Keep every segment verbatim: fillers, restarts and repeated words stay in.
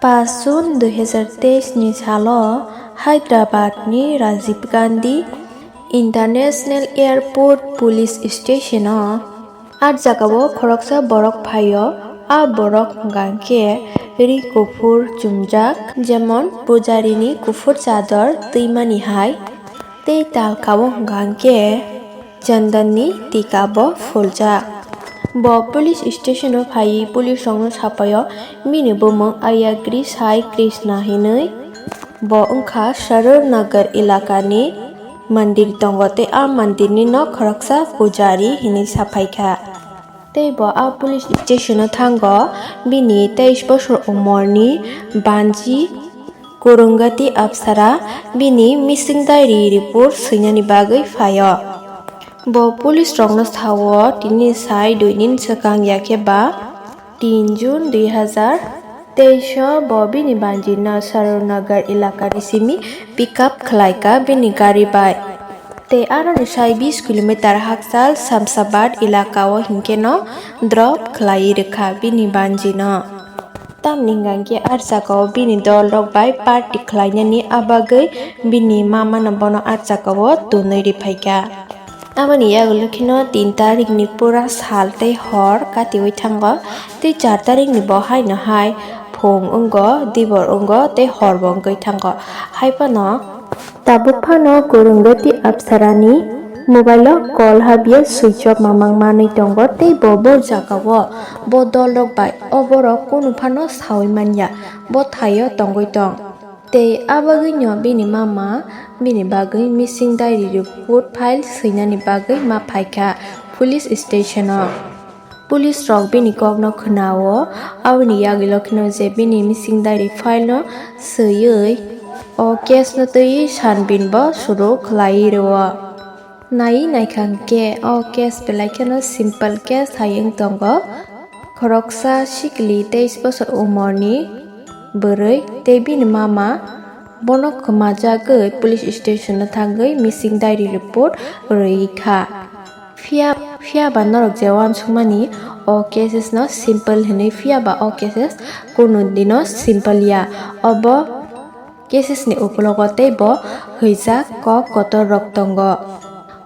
Paanch June dui hazar teis ni salo Hyderabad ni Rajiv Gandhi International Airport Police Station o ah jagao khoroksa borok phaio. A borok hwnkha khe ri kuphur chumjak, jemon pujari ni kuphur chador twimani hai. Tei talkao hwnkha khe chandanni tika bo phuljak. Bo police station o phaiwi police rokno sapaio, bini bumung Ayagri Sai Krishna hinwi. Bo wngkha Sarur Nagar elakani mandir tongo tei a mandirni nok khoroksa pujari hinwi saphaikha. Tei bo a police station o thango bini teis bosor umorni banji Kurungati Apsara bini missing diary report swinani bagwi phaio. Bo police rokno sao tini sai dui din swkang ya khe ba tin June dui hazar teis o bo bini banjirno Sarurnagar elakani simi pick up khlaikha bini gari bai. Tei aroni sai bis kilometer hakchal Samsabad elakao hinkhe no drop khlaiwi rwkha bini banjino. Tamni hwnkha khe ah jagao bini dol rok bai party khlainani, abagwi bini mama no bono ah jagao tonwi rwphaikha. Aboni yagulo kheno tin tarikni pura sal tei hor katiwi thango, tei char tarikni bo haino hai phung wngo, dibor wngo tei hor bo wngwi thango. Hai phano tabuk phano Kurungati Apsarani mobile o call habya switch off mamang manwi tongo, tei bo bo jagao bo dol rok bai o borok kunu phano sawi manya, bo thaio tongwi tong. Tei abagwino bini mama bini bagwi missing diary report file swinani bagwi ma phaikha police station o. Police rok bini kokno khwnao, aboni yagulo kheno je bini missing diary file no swiwi o case no twiwi sanbin bo suru khlaiwi rwo. Naiwi naikha hwnkhe o case belai kheno simple case hai wng tongo. Khoroksa sikli teis bosor umorni bwrwi tei bini mama bono kwmajagwi police station o thangwi missing diary report rwi kha. Phiya, phiya ba norok je uansukmani o cases no simple hinwi, phiya ba o cases kunu dino simple ya. Obo cases ni ukulogo tei bo hwijak kok kotor rok tongo.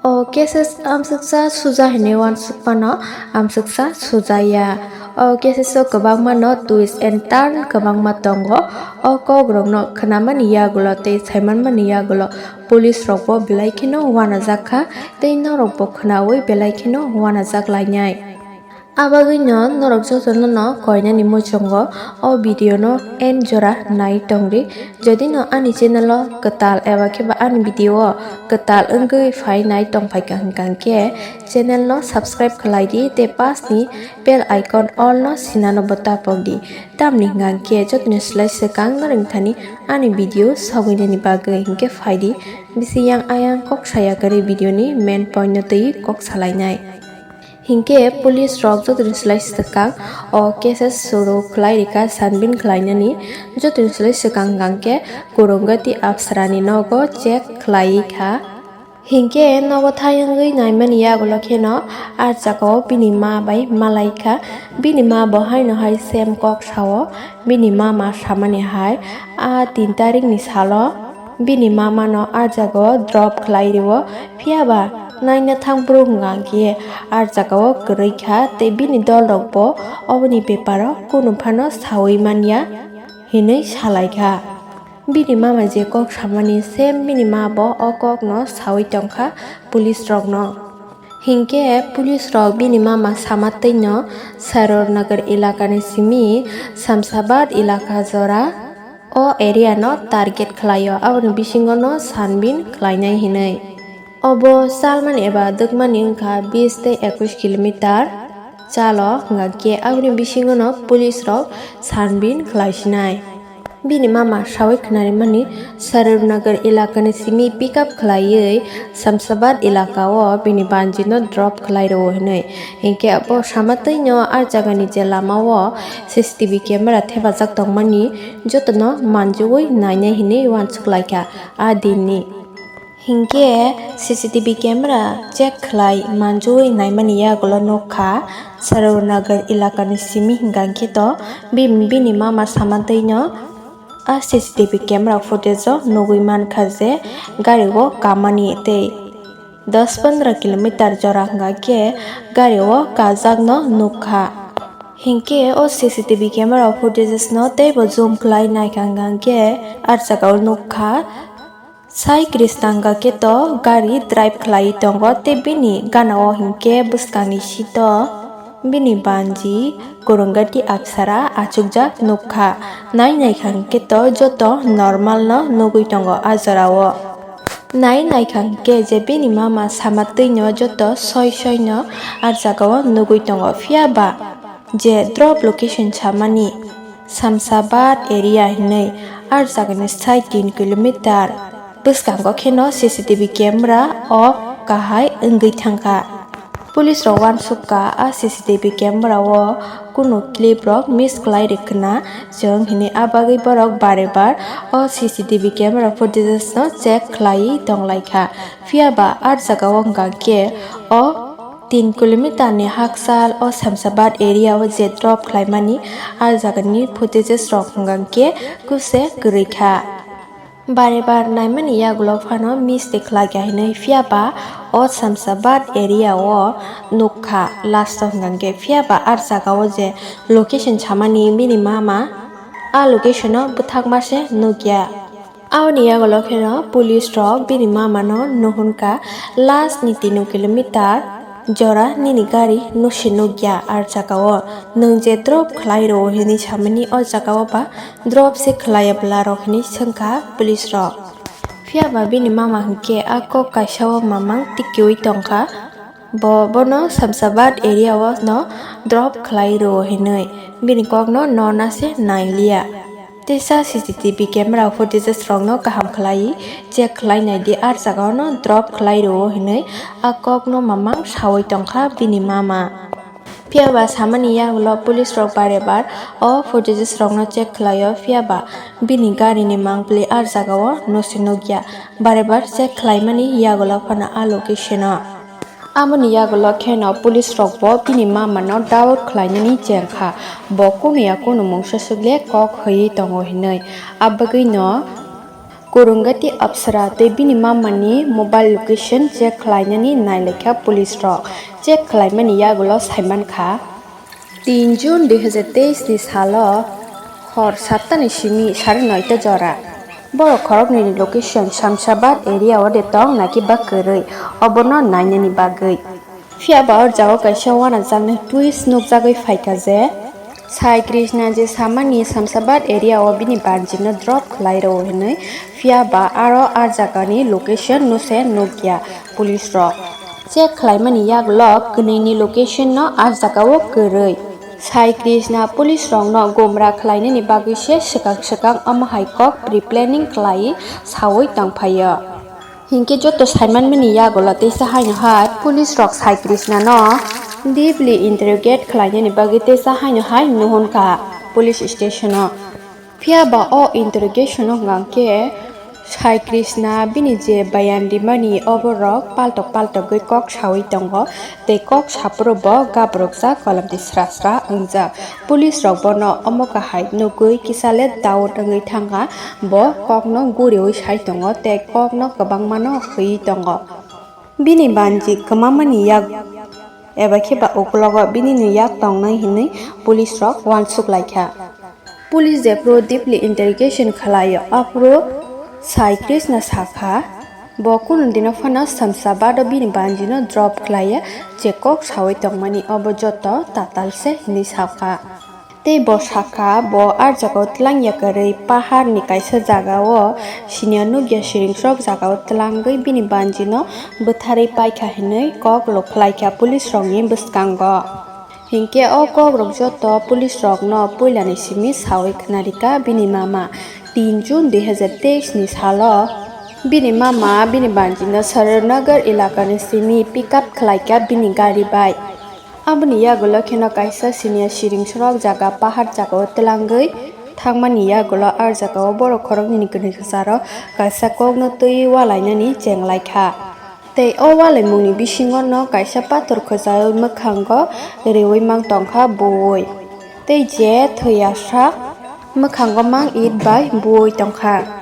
O cases amsuksa suja hinwi uansuk phano amsuksa suja ya. O cases o kwbangma no twist and turn kwbangma tongo. O kok rok no khwnamani yagulo tei saimanmani yagulo police rok bo belai kheno uanajak kha tei norok bo khwnawi belai kheno uanajak lainai. Abagwino norok jotono no koinani muchungo o video no end jora nai tongdi. Jodi no ani channel o kwtal eba khe ba ani video o kwtal wngwi phai nai tongphaikha hwnkha hwnkhe channel no subscribe khlai di tei pass ni bell icon all no sinano bo tapok di. Tamni hwnkha hwnkhe jotoni slai swkang norok thani ani video sogwinani bagwi hinkhe phaidi bisi yang ayang kok saya kwrwi video ni main point no twi kok salainai. Hinkhe police rok jotoni slai swkang o cases suru khlai rikha sanbin khlainani. Jotoni slai swkang hwnkha khe Kurungati Apsarani nogo check khlai kha. Hinkhe nogo thayungwi naimani yagulo kheno ah jagao bini ma bai malai kha. Bini ma bo haino hai same kok sao. Bini mama samani hai a tin tarikni salo bini mama no ah jagao drop khlai rwo, phiya ba naina thang bwrwk hwnkha khe ah jagao kwrwi kha tei bini dol rok bo oboni beparo kunu phano sawi manya hinwi salai kha. Bini mama je kok samani same bini ma bo o kok no sawi tong kha police rok no. Hinkhe police rok bini mama sama twi no Saror Nagar elaka ni simi Samsabad elaka jora o area no target khlai o, aboni bisingo no sanbin khlai nai hinwi. Obo chalmani eba dwkmani wngkha bis tei ekush kilometer chalo, hwnkha khe aboni bisingo no police rok sanbin khlai sinai. Bini mama sawi khwnarwmani Sarurnagar elakani simi pick up khlaiwi Samsabad elakao bini banjino drop khlai rwo hwnwi. Hinkhe abo sama twino ah jagani je lamao C C T V camera thepajak tongmani jotono manjugwi nainai hwnwi uansuk laikha a dinni. Hinkhe C C T V camera check khlai manjui naimani yagulo nukha Saranagar elakani simi, hinkha khe to bini mama sama twi no a C C T V camera footage o nugui mankha je gari o kamani tei dos pondro kilometer jora hwnkha khe gari o kajakno nukha. Hinkhe o C C T V camera footages no teibo zoom khlai naikha hwnkha khe ah jagao nukha, sai Krishna hwnkha khe to gari drive khlai tongo tei bini gana o hinkhe bwskangni seat o bini banji Kurungati Apsara achukjak nukha. Nai naikha hinkhe to joto normal no nugui tongo ah jorao. Nai naikha hinkhe je bini mama sama twi no joto soi soi no ah jagao nugui tongo, phiya ba je drop location samani Samsabad area hinwi ah jagani sai tin kilometer bwskango kheno C C T V camera o kahai wngwi thangkha. Police rok uansukha a C C T V camera o kunu clip rok miss khlai rwkhwna chwng hinwi, a bagwi borok bare bar o C C T V camera footages no check khlaiwi tonglaikha. Phiya ba ah jagao hwnkha khe o tin kilometer ni hakchal o Samsabad area o je drop khlaimani ah jagani footages rok hwnkha khe kuse kwrwi kha. Bare bar naimani yagulo phano miss de khlai kha hinwi, phiya ba o Samsabad area o nukha last o hwnkha khe, phiya ba ah jagao je location samani bini mama a location o bwthakma se nukya. Aboni yagulo kheno police rok bini mama no nuhun kha, last ni tino kilometer jora nini gari no se nukya ah jagao, nwng je drop khlai rwo hinwi samani o jagao ba drop se khlaiya bwla rok hinwi swngkha police rok. Phiya ba bini mama hinkhe a kok kaisa o mamang tikiui tongkha. Bo bono Samsabad area o no drop khlai rwo hinwi bini kok no nona se nailiya. Teisa C C T V camera footages rok no kaham khlai check khlai nai di, ah jagao no drop khlai rwo hinwi a kok no mamang saui tongkha bini mama. Phiya ba samani yagulo police rok bare bar o footages rok no check khlaio, phiya ba bini gari ni mangpili ah jagao no se nukya, bare bar check khlaimani yagulo phano a location o. Aboni yagulo kheno police rok bo bini mama no doubt khlainani chengkha, bo kunu ya kunu mungsa swkle kok hwiwi tongo hinwi, abagwi no Kurungati Apsara tei bini mama ni mobile location check khlainani nailaikha police rok. Check khlaimani yagulo saimankha, tin June dui hazar teis ni salo hor satta ni simi sare noita jora borok khoroknwi ni location Samsabad area o de tong naki ba kwrwi, obono nainani bagwi. Phiya ba o jagao kaisa uanajaknai twist nukjagwi phaikha je, Sai Krishna je samani Samsabad area o bini banjino drop khlai rwo hinwi, phiya ba aro ah jagani location no se nukya police rok. Check khlaimani yagulo kwnwini location no ah jagao kwrwi. Sai Krishna police rokno gumra khlainani bagwi se swkang swkang omo hai kok pre-planning khlai saui tongphaio. Hinkhe joto saimanmani yagulo teisa haino hai police rok Sai Krishna no deeply interrogate khlainani bagwi teisa haino hai nuhun kha police station o. Phiya ba o interrogation o hwnkha khe Sai Krishna bini je bayan rimani oborok paltok paltogwi kok saui tongo tei kok saphuru bo gabrokjak, kolamti sra sra wngjak. Police rok bono omo kahai nugwi kisa le doubt wngwi thangkha, bo kokno guriui sai tongo tei kokno kwbangma no hwiwi tongo. Bini banji kwmamani yak eba khe ba uklogo bini no yak tongnai hinwi police rok uansuk laikha. Police jephru deeply interrogation khlaio, aphuru Sai Krishna sakha, bo kunu dino phano Samsabad o bini banjino drop khlaiya, je kok saui tongmani obo joto tatal se hinwi sakha. Tei bo sakha, bo ah jagao tlang ya kwrwi, pahar ni kaisa jagao siniya nukya siringsrok jagao tlangwi bini banjino bwtharwi paikha hinwi kok lok khlaikha police rokni bwskango. Hinkhe o kokrok joto police rokno puilani simi saui khwnarikha bini mama. Tin June dui hazar teis ni salo bini mama bini banjino Saranagar elakani simi pick up khlaikha bini gari bai. Aboni yagulo kheno kaisa siniya siringsrok jaga pahar jagao tlangwi Thangmani yagulo a jagao borok khoroknwini kwnwi kwcharo kaisa kokno twiwi walainani chenglaikha. Tei o walaimungni bisingono kaisa pathor khwchaui mwkhango riui mang tongkha buui. Tei je thwiyasak mwkhango mang it bai buui tongkha.